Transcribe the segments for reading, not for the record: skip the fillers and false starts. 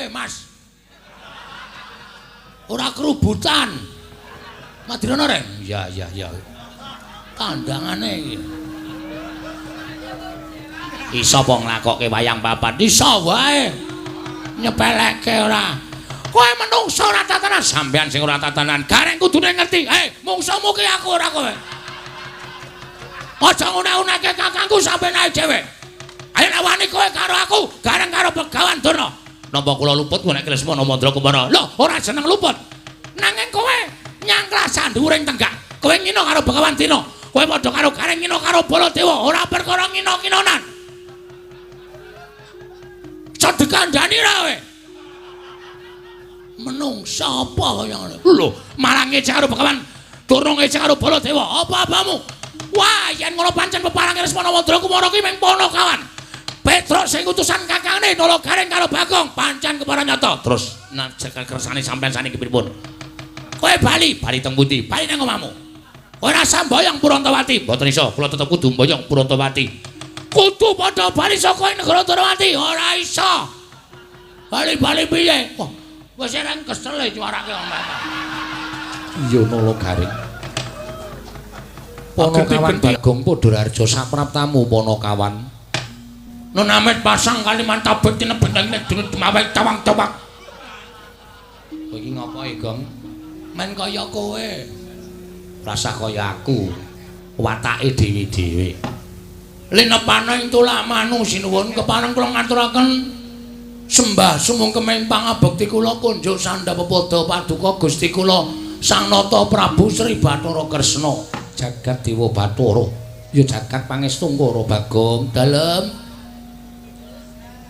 Mas. Ora kerubutan. Madirono, Reng. Iya, iya, iya. Kandhangane iki. Iso apa nglakokke wayang papat? Iso wae. Nyepelekke ora. Kowe menungso ora tatanan, sampean sing ora tatanan. Gareng kudune ngerti. Mungsumu ki aku ora kowe. Aja ngune-uneke kakangku sampeyan ae dhewe. Ayo nek wani kowe karo aku, gareng karo Begawan Durna. Napa kula luput nek Kresna Mandra Kumara? Lho, ora jeneng luput. Nanging kowe nyangklah sandhuwuring tenggak. Kowe ngina karo Begawan Dina. Kowe padha karo Gareng ngina karo Baladewa, ora perkara ngina-kinanan. Cedek kandhani ra kowe. Menungsa apa kaya ngono? Lho, malah ngece karo Begawan Durna, ngece karo Baladewa. Apa-apamu? Wah, yen ngono pancen peparange Lesmana Mandra Kumara ki mung Panakawan. Petruk sing utusan kakangne Nala Gareng karo Bagong pancen kepara nyata. Terus nek kersane sampean saniki pripun? Kowe bali, bali teng pundi? Bali nang omahmu. Kowe ora samboyong Purantawati. Mboten iso, kula tetep kudu mboyong Purantawati. Kudu padha bali saka negara Dwarawati. Ora iso. Bali-bali piye? Wah, wis ereng kesel e nyuarake omah. Iya Nala Gareng. Panakawan Bagong Padha Raharja sapraptamu Panakawan. Nun amit pasang Kalimantan tabek tinebet ing dunut mawe cawang-cawang. Kowe iki ngopo e, Gong? Men kaya kowe. Rasah kaya aku. Watake dhewe-dhewe. Linepana ing tulak manu sinuwun kepareng kula ngaturaken sembah sumungkeming pangabekti kula kunjuk sandha pepada paduka Gusti kula Sang Nata Prabu Sri Bathara Kresna. Jagat Dewa Bathara. Ya jagat pangestungkara Bagong dalem.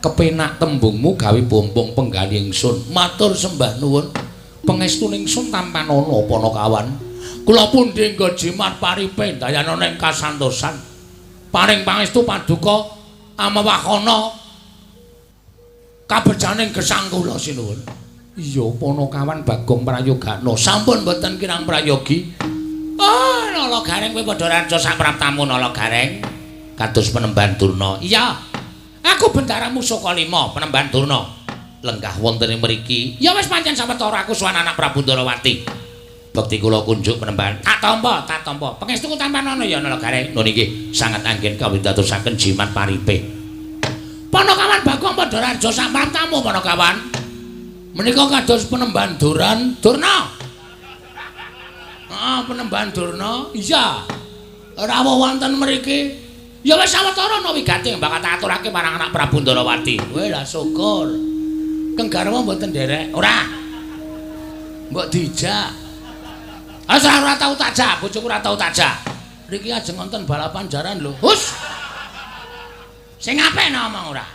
Kepenak tembungmu gawe bombong penggali ingsun. Matur sembah nuwun. Pengestune ingsun tampanana Panakawan. Kula pundi nggo jimat paripe dayanana ing kasantosan. Paring pangestu paduka amewahana kabejaning gesang kula sinuwun. Iya Panakawan Bagong prayogana. Sampun mboten kirang prayogi. Oh, Nala Gareng kowe padha raja sapraptamu Nala Gareng. Kados Penemban Durna. Iya. Aku Bendara Musaka 5 Penemban Durna. Lenggah wonten ing mriki. Ya wis pancen sawetara aku sowan anak Prabu Ndarawati. Bekti kula kunjuk Penemban. Tak tampa, tak tampa. Pangestuku tampanana ya Nala Gareng. Nun inggih sanget anggen kawidatosaken jimat paripe. Panakawan Bagong padha raja sapraptamu Panakawan. Menika kados Penemban Duran Durna. Ah, Penemban Durna. Iya. Rawuh wonten mriki. Ya wis sawetara ana wigati bakal tak aturake marang anak Prabu Ndarawati. Kowe lah syukur. Keng garwa mboten nderek. Ora. Mbok dijak. Ah ora tau tak jak, bojoku ora tau tak jak. Niki ajeng wonten balapan jaran lho. Hus. Sing apik ngomong ora.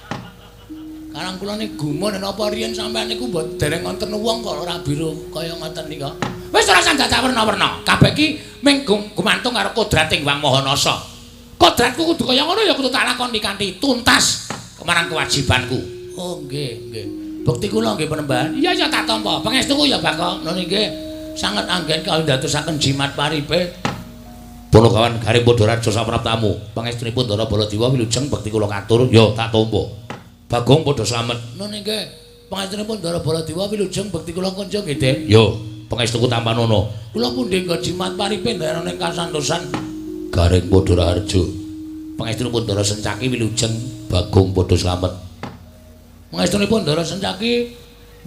Karang kula niku gumun napa riyen sampean niku mbok dereng wonten wong kok ora biru kaya ngoten nika. Wis ora usah dadak werna-werna. Kabeh iki mung gumantung karo kodrating Wang Maha Nasa. Kodratku kudu kaya ngono ya kudu tak lakoni kanthi tuntas marang kewajibanku. Oh nggih, nggih. Bukti kula nggih Penemban. Iya ya tak tampa. Pangestuku ya Bagong. Nun nggih. Sanget anggen kawidatosaken jimat paripe. Panakawan Gareng Padha Raja sapraptamu. Pangestunipun Ndara Baladewa wilujeng bekti kula katur. Ya tak tampa. Bagong padha slamet. Nun nggih. Pangestunipun Ndara Baladewa wilujeng bekti kula kunjung nggih, Den. Ya, pangestuku tampanana. Kula pundi nggo jimat paripe ndarane kasantosan. Gareng Padha Raharja. Pangestunipun Ndara Sencaki wilujeng Bagong padha slamet. Pangestunipun Ndara Sencaki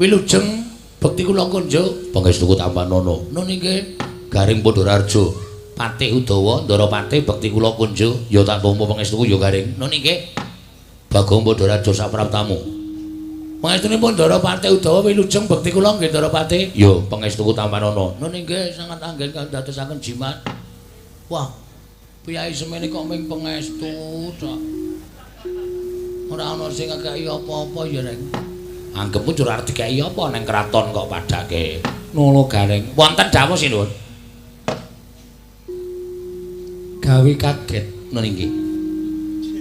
wilujeng bekti kula kunjuk. Pangestuku tampanana. Nun inggih. Gareng Padha Raharja. Patih Udawa Ndara Patih bekti kula kunjuk. Ya tak tampa pangestuku ya Gareng. Nun inggih. Bagong Padha Raharja sapraptamu. Pangestunipun Ndara Patih Udawa wilujeng bekti kula nggih Ndara Patih. Ya pangestuku tampanana. Nun inggih sanget anggen kandadosaken jimat. Wah, piyai semene kok ming pangestu tok. Ora ana sing ngekeki apa-apa ya, Reng. Anggepmu ora arep dikeki apa nang kraton kok padake. Nala Gareng. Wonten dawuh sinuwun. Gawe kaget nun inggih.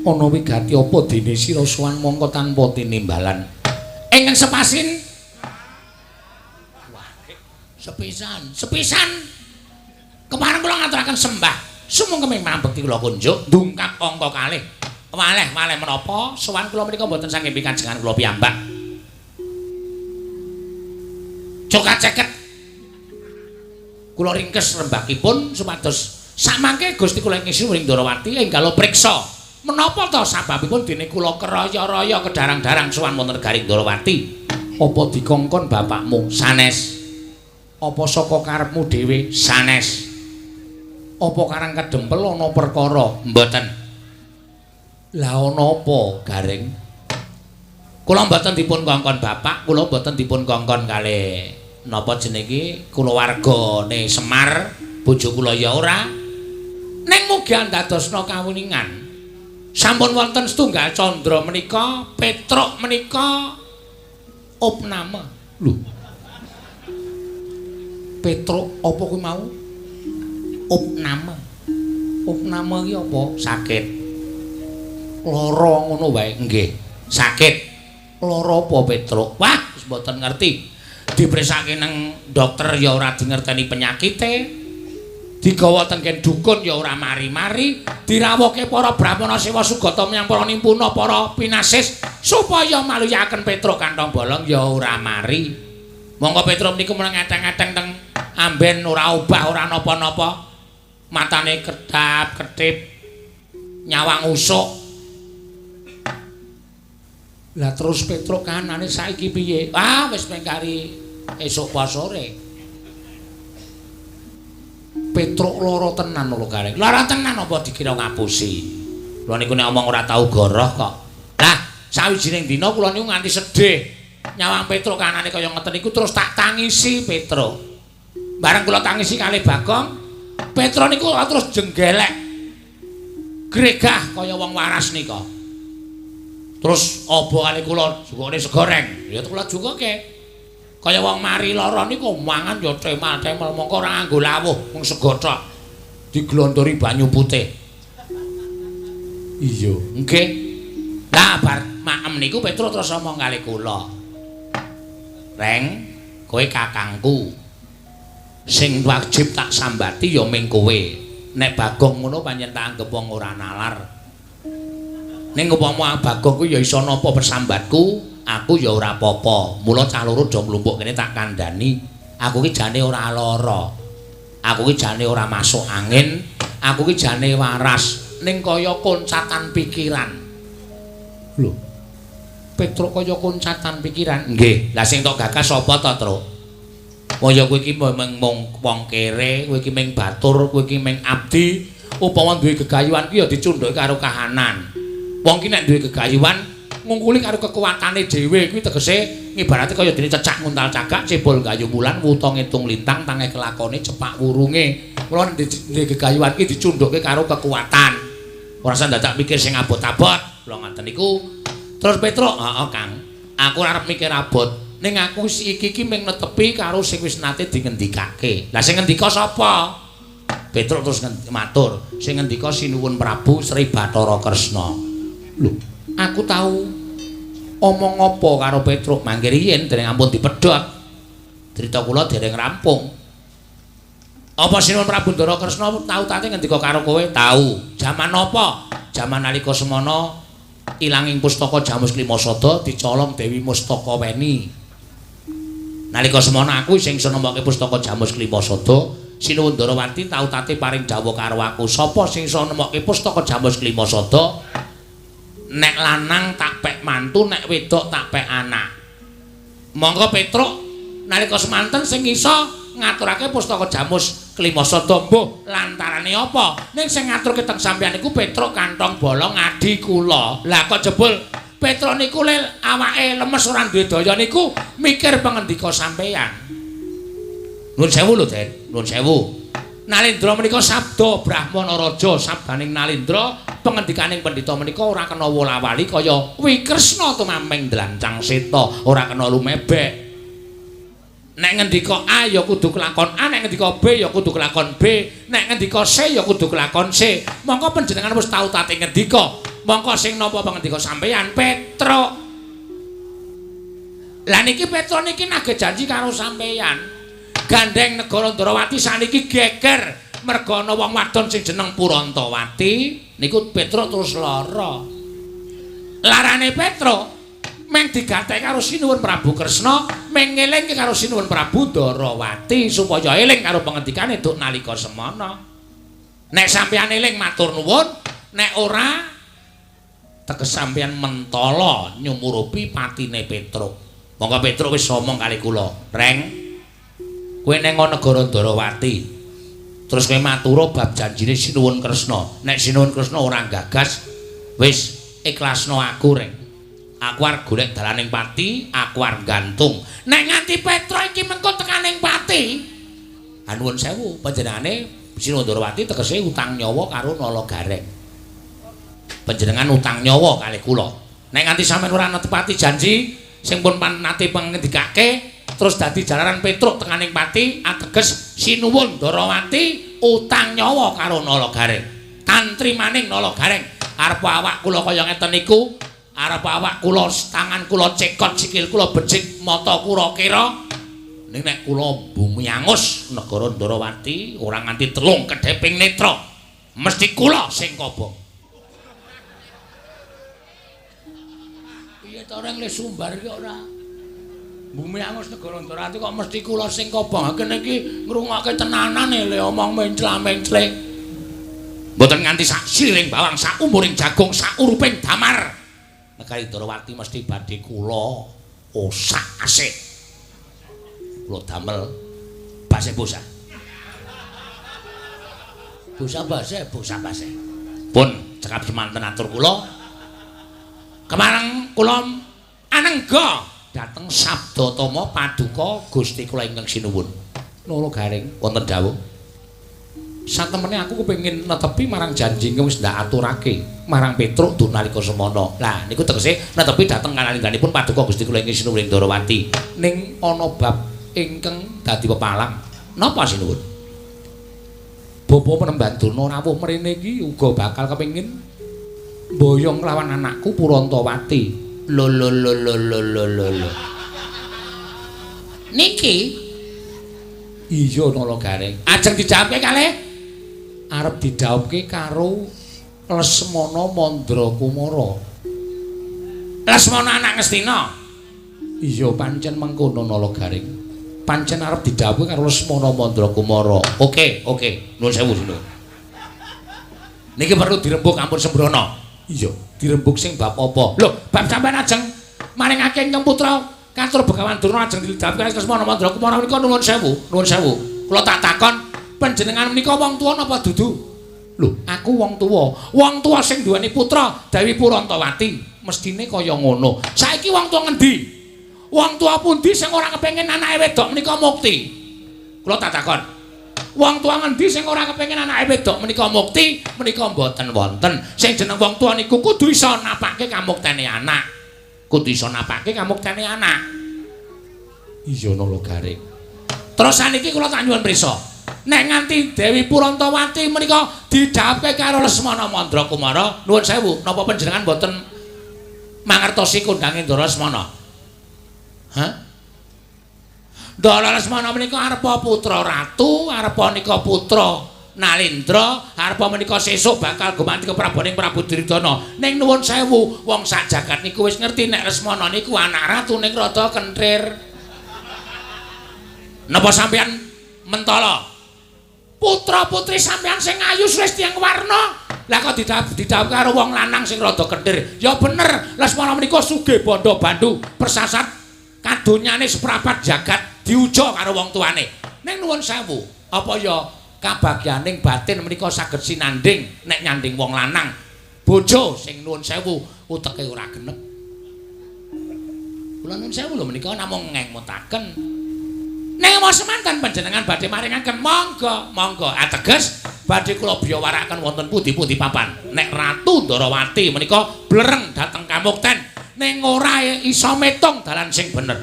Ana wigati apa dene sira sowan mongko tanpa tinimbalan? Ingkang sepasin. Wah, sepisan, sepisan. Kemarin kula ngaturaken sembah sumungkeming pambekti kula kunjuk ndungkap angka kalih. Waleh-waleh menapa sowan kula menika mboten saking pikajengan kula piyambak. Sokat ceket. Kula ringkes rembakipun supados samangke Gusti kula ing Sri Ndrawati enggal priksa. Menapa to sababipun dene kula keraya-raya kedarang-darang sowan wonten negari Ndrawati? Apa dikongkon bapakmu? Sanes. Apa saka karepmu dhewe? Sanes. Apa karang kedempel ana perkara? Mboten. Lah ana apa, Gareng? Kula mboten dipun kongkon bapak, kula mboten dipun kongkon kalih napa jenenge iki kulawargane Semar, bojo kula ya ora. Ning mugi andadosna kawuningan. Sampun wonten setunggal candra menika, Petruk menika opname. Lho. Petruk apa kuwi mau? Opname. Opname iki apa? Sakit. Lara ngono wae. Nggih. Sakit. Lara apa Petruk? Wah, wis mboten ngerti. Dipresake nang dokter ya ora dingerteni penyakite. Digawa tenggen dukun ya ora mari-mari, dirawuhke para brahmana sewa sugata menyang para nimpuna para pinasis supaya maluyaken Petruk kantong bolong ya ora mari. Monggo Petruk niku meneng eteng-eteng teng amben ora obah ora napa-napa. Matane kedap-kedip, nyawang usuk. Lah terus Petruk kanane saiki piye? Ah wis mengkari esuk apa sore. Petruk lara tenan lho Gareng. Lara tenan apa dikira ngapusi. Kula niku nek omong ora tau goroh kok. Lah sawijining dina kula niku nganti sedih. Nyawang Petruk kanane kaya ngeten niku terus tak tangisi Petruk. Bareng kula tangisi kalih Bagong, Petruk niku terus jenggelek. Gregah kaya wong waras nika. Terus apa kalih kula jukune segoreng. Ya kula jukuke. Kaya wong mari lara niku mangan ya temal-temel mongko ora nganggo lawuh mung sego tok. Diglondori banyu putih. Iya, nggih. Lah bar maem niku Petruk terus omong kalih kula. Reng, kowe kakangku. Sing wajib tak sambati ya ming kowe. Nek Bagong ngono pancen tak anggep wong ora nalar. Ning upama Bagong kuwi ya iso napa persambatku, aku ya ora apa-apa. Mula cah loro do mlumpuk kene tak kandhani. Aku ki jane ora lara. Aku ki jane ora masuk angin, aku ki jane waras. Ning kaya koncatan pikiran. Lho. Petruk kaya koncatan pikiran. Nggih. Lah sing tok gagas sapa to, Truk? Wong ya kowe iki mung wong kere, kowe iki mung batur, kowe iki mung abdi. Upama duwe gegayuhan ki ya dicundhuke karo kahanan. Wong ki nek duwe gegayuhan ngungkuli karo kekuatane dhewe kuwi tegese ngibarate kaya dene cecak nguntal cagak, cebol gayu wulan, wuta ngitung lintang, tangeh kelakone cepak wurunge. Mula duwe gegayuhan ki dicundhuke karo kekuatan. Ora usah dadak mikir sing abot-abot. Kula ngaten niku. Terus Petruk, heeh Kang, aku ora arep mikir abot. Ning aku iki iki mung netepi karo sing wis nate dingendikake. Lah sing ngendika sapa? Petruk terus matur, sing ngendika Sinuwun Prabu Sri Bathara Kresna. Lho, aku tau omong apa karo Petruk mangke riyin dereng ampun dipedhot. Crita kula dereng rampung. Apa Sinuwun Prabu Ndara Kresna tau tate ngendika karo kowe? Tau. Jaman apa? Jaman nalika semana ilanging pustaka Jamus Klimasada dicolong Dewi Mustaka Weni. Nalika semana aku sing iso nemokke pustaka Jamus Klimasada, Sinuwun Ndarawati tau tate paring dawuh karo aku, sapa sing iso nemokke pustaka Jamus Klimasada? Nek lanang tak pek mantu, nek wedok tak pek anak. Monggo Petruk nalika semanten sing iso ngaturake pustaka Jamus Klimasada mbuh lantarane apa? Ning sing ngaturke teng sampeyan niku Petruk kantong bolong adi kula. Lah kok jebul Petruk niku le awake lemes ora duwe daya niku mikir pangendika sampeyan. Nuwun sewu lho, Den. Nuwun sewu. Nalendra menika sabda Brahmana Raja sabdaning Nalendra pangendikaning pendhita menika ora kena wola-wali kaya Wikresna tumameng dlancang seta, ora kena lumebek. Nek ngendika A ya kudu kelakon A, nek ngendika B ya kudu kelakon B, nek ngendika C ya kudu kelakon C. Mongko panjenengan wis tau tate ngendika. Mongko sing napa pangendika sampeyan Petruk. Lah niki Petruk niki nagih janji karo sampeyan. Gandeng negara Ndrawati saniki geger merga ana wong wadon sing jeneng Purantawati niku Petruk terus lara. Larane Petruk Meng digatek karo Sinuwun Prabu Kresna, meng ngelingke karo Sinuwun Prabu Ndarawati supaya eling karo pengendikane duk nalika semana. Nek sampeyan eling matur nuwun, nek ora teges sampeyan mentala nyumurupi patine Petruk. Monggo Petruk wis omong kali kula, "Reng, kowe neng negara Ndarawati. Terus kowe matura bab janjine Sinuwun Kresna. Nek Sinuwun Kresna ora gagas, wis ikhlasno aku, Reng. Aku arep golek dalaning pati, aku arep gantung. Nek nganti Petruk iki mengko tekaning pati, anuwun sewu panjenengane Sinuwun Ndarawati tegese utang nyawa karo Nala Gareng. Panjenengan utang nyawa kalih kula. Nek nganti sampeyan ora netepati janji sing pun nate pangendikake, terus dadi jalaran Petruk tekaning pati, ateges Sinuwun Ndarawati utang nyawa karo Nala Gareng. Tantri maning Nala Gareng. Arep awak kula kaya ngeten niku, arep awak kula tangan kula cekot, sikil kula becik, mata kula kira. Ning nek kula bumi angus negara Ndarawati ora nganti telung kedheping netra, mesti kula sing kobong. Piye to reng le sumbar iki ora? Bumi angus negara Ndarawati kok mesti kula sing kobong. Kene iki ngrungokke tenanan le omong mencla-mencle. Mboten nganti sak siliring bawang, sak umuring jagung, sak uruping damar. Negari Ndarawati mesti badhe kula osak asik. Kula damel base bosah. Bosah base, bosah base. Pun cekap semanten atur kula. Kemareng kula anengga dhateng Sabdatama paduka Gusti kula ingkang sinuwun. Nala Gareng wonten dawuh. Satemene aku kepengin netepi marang janji ingkang wis ndak aturake marang Petruk duk nalika semana. Lah niku tegese netepi dhateng kalangganipun paduka Gusti kula ingkang sinuwun ing Ndarawati. Ning ana bab ingkang dadi pepalang. Napa sinuwun? Bapa Penemban Durna rawuh mrene iki uga bakal kepengin mboyong lawan anakku Purantawati. Lho lho lho lho lho lho lho. Niki iya Nala Gareng. Ajeng dijawabke kalih arep didhawuhke karo Lesmana Mandra Kumara. Lesmana anak Ngastina. Iya pancen mengkono Nala Gareng. Pancen arep didhawuhke karo Lesmana Mandra Kumara. Oke, oke. Nuwun sewu, sinuwun. Niki perlu dirembug ampun sembrono. Iya, dirembug sing bab apa? Lho, bab sampean ajeng maringake ingkang putra katur Begawan Durna ajeng didhawuhke Lesmana Mandra Kumara menika nuwun sewu, nuwun sewu. Kula tak takon, panjenengan menika wong tuwa napa dudu? Lho, aku wong tuwa. Wong tuwa sing duweni putra Dewi Purantawati, mestine kaya ngono. Saiki wong tuwa ngendi? Wong tuwa pundi sing ora kepengin anake wedok menika mukti? Kula tak takon. Wong tuwa ngendi sing ora kepengin anake wedok menika mukti? Menika mboten wonten. Sing jeneng wong tuwa niku kudu iso napake kamuktene anak. Kudu iso napake kamuktene anak. Iya Nala Gareng. Terus saniki kula tak nyuwun prisa. Nek nganti Dewi Purantawati menika didhawuhke karo Lesmana Mandra Kumara, nuwun sewu, napa panjenengan mboten mangertosi kondange Ndara Lesmana? Hah? Ndara Lesmana menika arepa putra ratu, arepa nika putra Nalendra, arepa menika sesuk bakal gumanti kepraboning Prabu Duryudana. Ning nuwun sewu, wong sak jagat niku wis ngerti nek Lesmana niku anak ratu ning rada kenthir. Napa sampeyan mentala? Putra-putri sampeyan sing ayu wis tiyang warna. Lah kok didhawuh karo wong lanang sing rada kenthir. Ya bener, Lesmana menika sugih bandha bandu, persasat kadonyane seprapat jagat diuja karo wong tuane. Ning nuwun sewu, apa ya kabagyaning batin menika saged sinanding nek nyanding wong lanang. Bojo sing nuwun sewu uteke ora genep. Kula nuwun sewu lho menika namung ngemutaken. Ning semanten panjenengan badhe maringaken monggo, monggo. Ateges badhe kula biyawarakaken wonten pundi-pundi papan. Nek Ratu Ndarawati menika blereng dhateng kamukten ning ora iso metung dalan sing bener.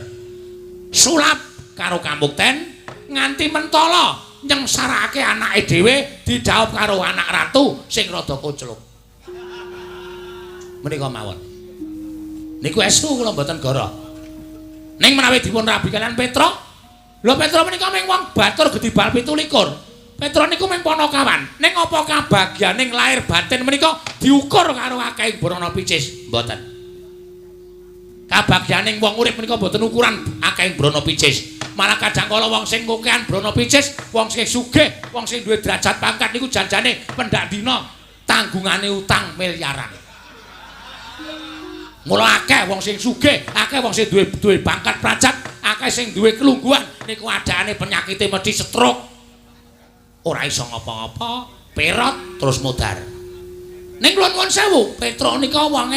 Sulap karo kamukten nganti mentala nyengsarake anake dhewe didhawuh karo anak ratu sing rada kocluk. Menika mawon. Niku estu kula mboten goro. Ning menawi dipun rabi kalian Petruk, lho Petruk menika mung wong batur gedibal 27. Petruk niku mung panakawan. Ning apa kabagyaning lahir batin menika diukur karo akeh brana picis? Mboten. Kabagyaning wong urip menika mboten ukuran akeh brana picis. Malah kadang kala wong sing kokean brana picis, wong sing sugih, wong sing duwe derajat pangkat niku janjane pendak dina tanggungane utang miliaran. Mula akeh wong sing sugih, akeh wong sing duwe pangkat prajat, akeh sing duwe kelungguhan niku adane penyakite mesti stroke. Ora iso ngapa-ngapa, perot terus modar. Ning kula nuwun sewu, Petruk nika wonge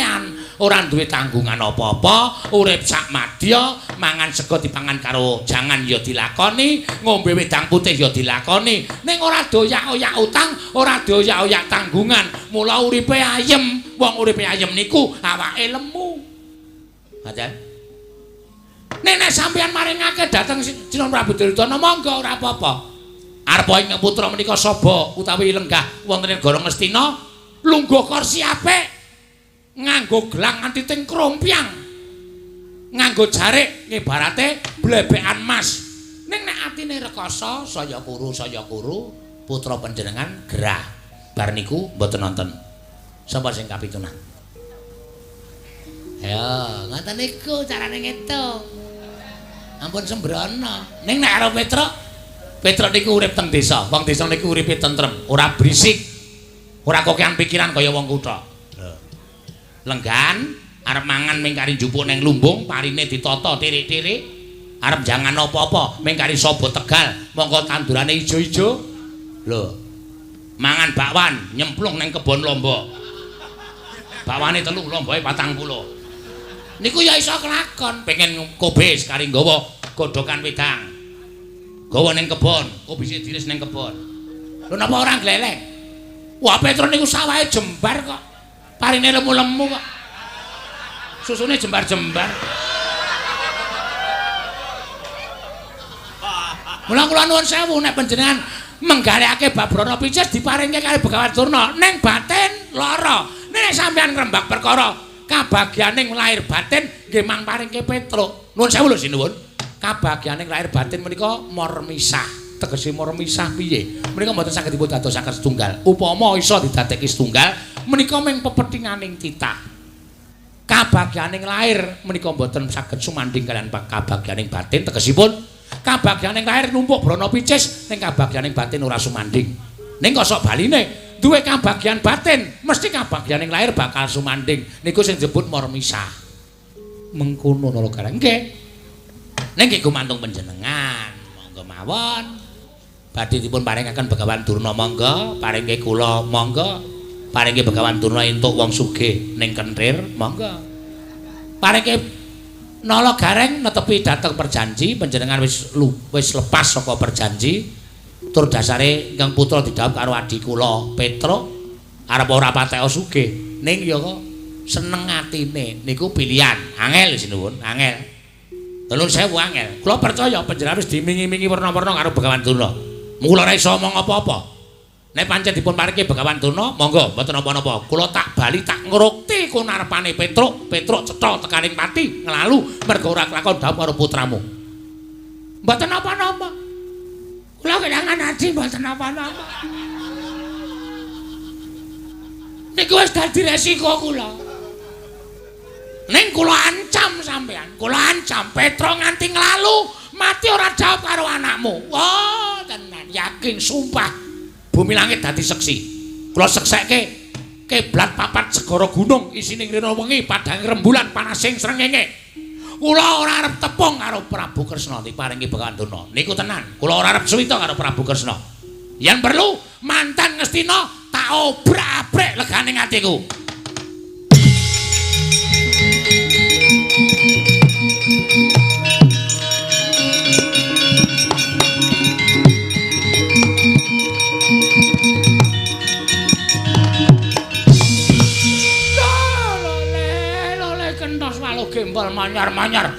ora duwe tanggungan apa-apa, urip sak madya, mangan sego dipangan karo jangan ya dilakoni, ngombe wedang putih ya dilakoni, ning ora doyak-oyak utang, ora doyak-oyak tanggungan. Mula uripe ayem, wong uripe ayem niku awake lemu. Ngoten. Nek sampeyan maringake dhateng Sinuwun Prabu Duryudana monggo ora apa-apa. Arep ing putra menika saba utawi lenggah wonten ing negara Ngastina, lungguh kursi apik, nganggo gelang nganti teng krompyang, nganggo jarik ngibarate blebekan mas. Ning nek atine rekoso saya kuru putra panjenengan gerah. Bar niku mboten nonton. Sapa sing kapitunan? Ya, ngoten niku carane ngitung. Ampun sembrono. Ning nek karo Petruk, Petruk niku urip teng desa. Wong desa niku uripe tentrem, ora berisik. Ora kokean pikiran kaya wong kutha. Lenggan arep mangan ming kari njupuk neng lumbung, parine ditata tirik-tirik. Arep jangan apa-apa, ming kari saba Tegal, mongko tandurane ijo-ijo. Lho. Mangan bakwan, nyemplung neng kebon lombok. Bakwane 3, lomboke 40. Niku ya iso kelakon, pengen kobis kari nggawa godhokan wedang. Gawa neng kebon, kobise diris neng kebon. Lho napa ora gleleng? Wah, Petruk niku sawahe jembar kok. Parine lemu-lemu kok. Susune jembar-jembar. Mula kula nuwun sewu nek panjenengan menggalekake bab brana picis diparingke kali Begawan Durna ning batin lara. Nek sampeyan ngrembak perkara kabagyaning lahir batin nggih mang paringke Petruk. Nuwun sewu lho sinuwun. Kabagyaning lahir batin menika mormisah. Tegese mormisah piye? Menika mboten saged dipun dadosaken setunggal. Upama iso didadekke setunggal, menika mung pepethinganing titah. Kabagyaning lahir menika mboten saged sumandhing kaliyan kabagyaning batin. Tegesipun kabagyaning lahir numpuk brana picis, ning kabagyaning batin ora sumandhing. Ning kosok baline duwe kabagyan batin, mesti kabagyaning lahir bakal sumandhing. Niku sing disebut mormisah. Mengkono nala gareng. Nggih. Ning nggih gumantung panjenengan. Monggo mawon. Badhe dipun paringaken Begawan Durna monggo, paringke kula monggo, paringke Begawan Durna entuk wong sugih ning Kenthir monggo. Paringke Nala Gareng netepi dhateng perjanji, panjenengan wis lepas saka perjanji. Tur dasare ingkang putra didhawuh karo adi kula Petruk arep ora patek sugih, ning ya kok seneng atine niku pilihan. Angel sinuwun, angel. Nuwun sewu angel. Kula percaya panjenengan wis dimingi-mingi werna-werna karo Begawan Durna. Mula ora iso omong apa-apa. Nek pancen dipun paringke Begawan Durna, monggo mboten napa-napa. Kula tak bali tak ngrukti kunarepane Petruk, Petruk cetha tekaning pati nglalu mergo ora kelakon dhawuh karo putramu. Mboten napa-napa. Kula kelangan adi mboten napa-napa. Niku wis dadi resiko kula. Ning kula ancam sampean, kula ancam Petruk nganti nglalu mati ora jawab karo anakmu. Wah, tenan yakin sumpah. Bumi langit dadi seksi. Kula seksekke kiblat papat segara gunung isine ngrina wengi padhang rembulan panasing srengenge. Kula ora arep tepung karo Prabu Kresna diparingi Begawan Durna. Niku tenan, kula ora arep suwita karo Prabu Kresna. Yen perlu mantan Ngastina tak obrak-abrik legane atiku. Gembol manyar-manyar.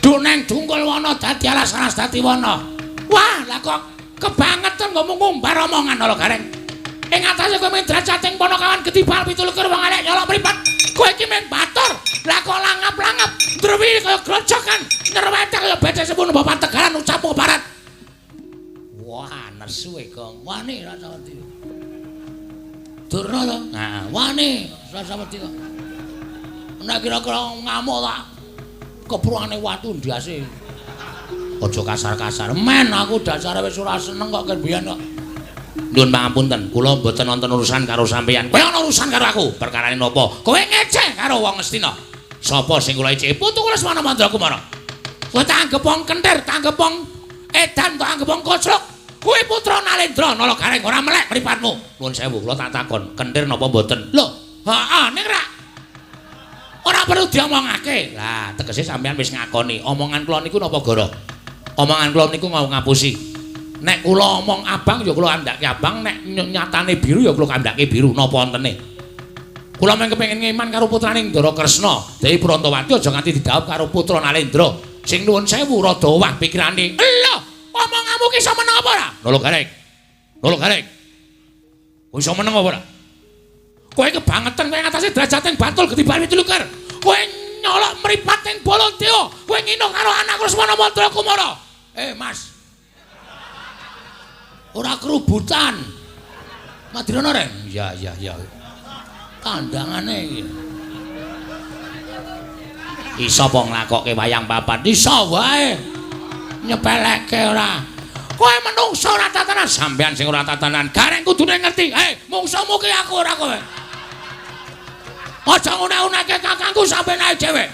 Duneng dungkul wana dadi alas-alas dadi wana. Wah, lah kok kebangetan ngomong ngumbar omongan lho Gareng. Ing atase kowe mung drajating ponokawan getibal 27 wong elek nyolok mripat. Kowe iki mung batur. Lah kok langap-langap ndrewi kaya grojokan, nyerwete kaya becek sepun bapak Tegalan ucapmu barat. Wah, nesu e Gong. Wani rasa wedi. Durna to? Nah, wani rasa wedi kok. Nek kira-kira ngamuk tak kepruane watu ndase. Aja kasar-kasar. Men aku dasare wis ora seneng kok biyen kok. Nyuwun pangapunten, kula mboten wonten urusan karo sampeyan. Kowe ana urusan karo aku. Perkarane napa? Kowe ngeceh karo wong Ngastina. Sapa sing kula eceh? Putu Lesmana Mandrakumara. Kowe tak anggep wong kentir, tak anggep wong edan, tak anggep wong koclok. Kowe putra Nalendra Nala Gareng ora melek mripatmu. Nuwun sewu, kula tak takon, kentir napa mboten? Lho, heeh, ning rak ora perlu diomongake. Lah, tegese sampeyan wis ngakoni omongan kula niku napa goro? Omongan kula niku mau ngapusi. Nek kula omong abang ya kula kandhake abang, nek nyatane biru ya kula kandhake biru, napa wontene? Kula mung kepengin ngeman karo putrane Ndara Kresna, Dewi Prantawati aja nganti didhawuh karo putra Nalendra. Sing nuwun sewu rada owah pikirane. Lho, omonganmu ki iso meneng apa ora? Nala Gareng. Nala Gareng. Kowe iso meneng apa ora? Kowe kebangetan kowe ngatasé derajating Bantul getiban 27. Kowe nyolok mripating Baladewa, kowe ngino karo anakku Lesmana Mandrakumara. Mas. Ora kerubutan. Madirana reng. Iya, iya, iya. Kandhangane iki. Iso apa nglakokke wayang papat? Iso wae. Nyepelekke ora. Kowe menungso ora tatanan, sampean sing ora tatanan. Gareng kudune ngerti. Mungsuhmu ki aku ora kowe. Aja ngune-uneke kakangku sampeyan ae dhewe.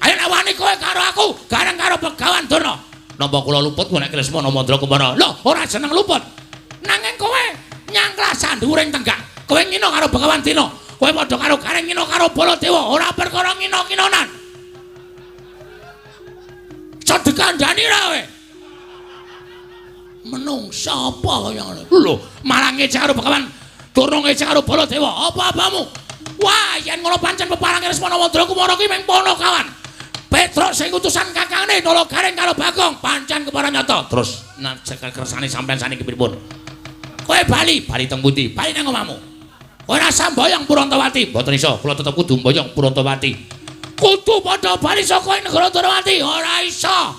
Ayo nek wani kowe karo aku, gareng karo Begawan Durna. Napa kula luput nek Lesmana Mandrakumara? Lho, ora jeneng luput. Nanging kowe nyangklah sandhuwuring tenggak. Kowe ngino karo Begawan Dina. Kowe padha karo Gareng ngino karo Baladewa, ora perkara ngino-kinonan. Iso dikandhani ra kowe? Menungsa apa kaya ngono? Lho, malah ngecek karo Begawan Durna, ngecek karo Baladewa. Apa-apamu? Wah, yen ngono pancen peparange Lesmana Mandrakumara ki mung Panakawan. Petruk sing utusan kakangne Nala Gareng karo Bagong pancen kepara nyata. Terus nek kersane sampean saniki pripun? Kowe bali, bali teng pundi? Bali nang omahmu. Kowe ora samboyong Purantawati. Mboten iso, kula tetep kudu mboyong Purantawati. Kudu padha bali saka negara Dwarawati. Ora iso.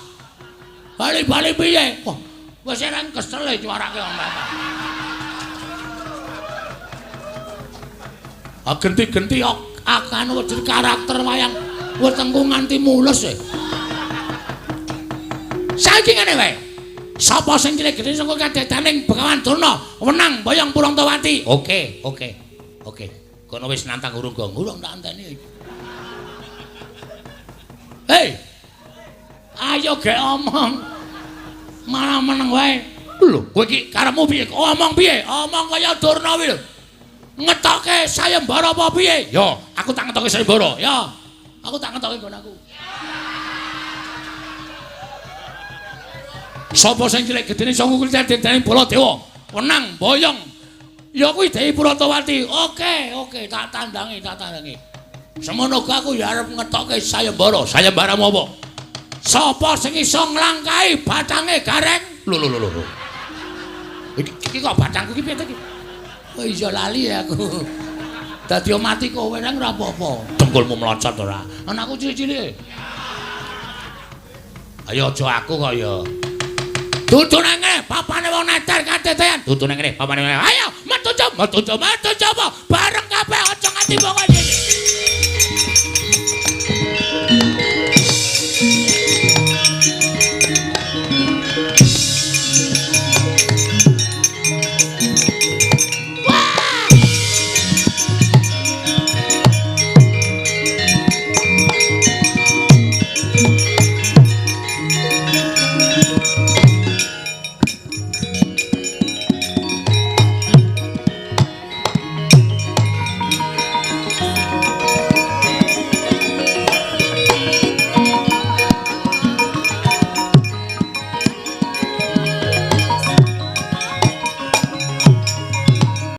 Bali-bali piye? Wah, wis ereng kesel e nyuarake wong bapak. Ah genti-genti akan wujud karakter wayang wetengku nganti mulus e. Saiki ngene wae. Sapa sing cilik gedhe saka kadedaning Begawan Durna wenang mboyong Purantawati. Oke, oke. Oke. Kono wis nantang urung gong, urung tak anteni. Hei. Ayo gek omong. Malah meneng wae. Lho, kowe iki karepmu piye? Omong piye? Omong kaya Durna kuwi lho. Ngetoke sayembara apa piye? Ya, aku tak ngetoke sayembara. Ya. Aku tak ngetoke nggon aku. Sapa sing cilik gedene iso ngukul dedane Baladewa? Wenang boyong. Ya kuwi Dewi Purantawati. Oke, oke, tak tandangi, tak tandangi. Semono aku ya arep ngetoke sayembara. Sayembaramu apa? Sapa sing iso nglangkahi bacange Gareng? Lho lho lho lho. Iki kok bacangku iki piye to iki? Oh iya lali aku. Dadi mati kowe nang ora apa-apa. Dengkulmu mlocot ora? Anakku cilik-cilik. Ayo aja aku kok ya. Dudu nang ngene, papane wong neter kadedean. Dudu nang ngene, papane. Ayo, metu coba, metu coba, metu coba. Bareng kabeh aja nganti wong iki.